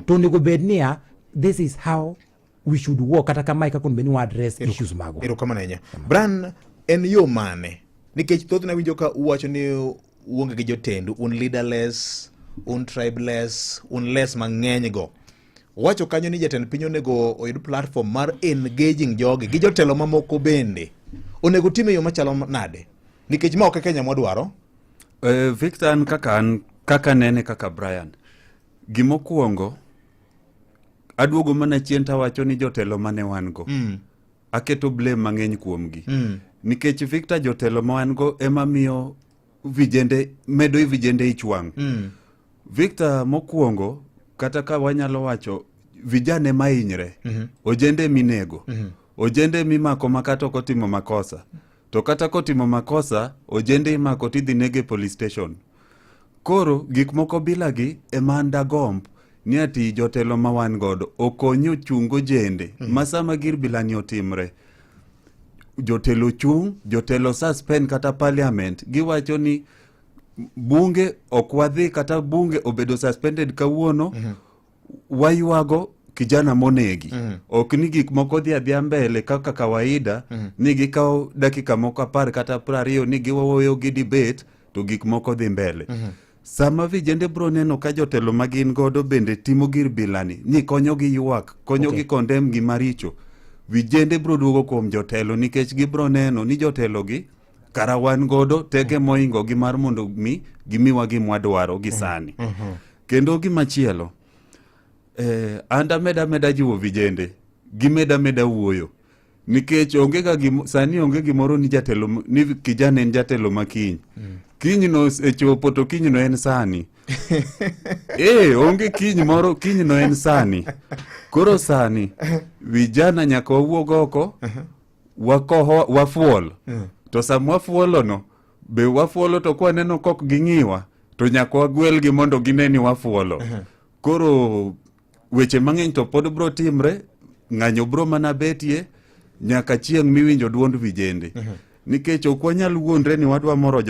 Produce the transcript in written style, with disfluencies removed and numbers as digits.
To onego bed niya, this is how we should work, kata kamae kaka onego bed ni wa address issues magwa. Erokamano ahinya, Bran. En yo mane? Nikech thothne awinjo ka uwacho ni uonge gi jotendu, un leaderless, un tribeless, un less mang'eny go. Owacho kanyo ni jatend piny onego oyud platform mar engaging jogi gi jotelo mamoko bende. Onego tim e yo machalo nade? Nikech ma ok e Kenya mwadwaro. Victor, an kaka nene kaka Brian, gimokwongo aduogo mana chien tawacho ni jotelo mane wan go aketo blame mang'eny kuomgi nikech, Victor, jotelo ma wan go ema miyo vijende medo vijende ich wang'. Victor, mokwongo kata ka wanyalo wacho vijane mahinyre, ojende minego, ojende mimako ma kata ok otimo makosa, to kata kotimo makosa, ojende imako tidhi nege e police station. Koro gik moko bilagi ema an dagomb ni ati jotelo ma wan godo okony ochung ojende ma sama gir bilani otimre, jotelo chung', jotelo suspend kata parliament, giwacho ni bunge ok wadhi, kata bunge obedo suspended kawuono, waywago kijana monegi. Ok ni gik moko dhi adhiya mbele kaka kawaida, ni gikawo dakika moko 10 kata 20 ni giwuoyo gi debate to gik moko dhi mbele. Sama vijende bro neno ka jotelo ma gin godo bende timo gir bilani ni konyogi ywak, konyogi condemn gima richo, vijende bro duogo kuom jotelo nikech gibro neno ni jotelo gi kara wan godo teke moingo gi mar mondo mi gimiwa gimwadwaro gi sani. Kendo gimachielo, an dameda ameda jiwo vijende gimed ameda wuoyo nikech onge ga sani onge gimoro ni jatelo ni kijana en jatelo ma kiny kiny no osechopo to kiny no en sani. Onge kiny moro, kiny no en sani. Koro sani vijana nyaka wawuog oko, wakoho, wafuol. To sama wafuolo no be wafuolo, to kwaneno kok ging'iwa to nyaka wagwelgi mondo gine ni wafuolo. Koro weche mang'eny to pod bro timre, ng'anyo bro mana betie nyaka chieng' miwinjo duond vijende, nikech ok wanyal wuondre ni wadwa moro.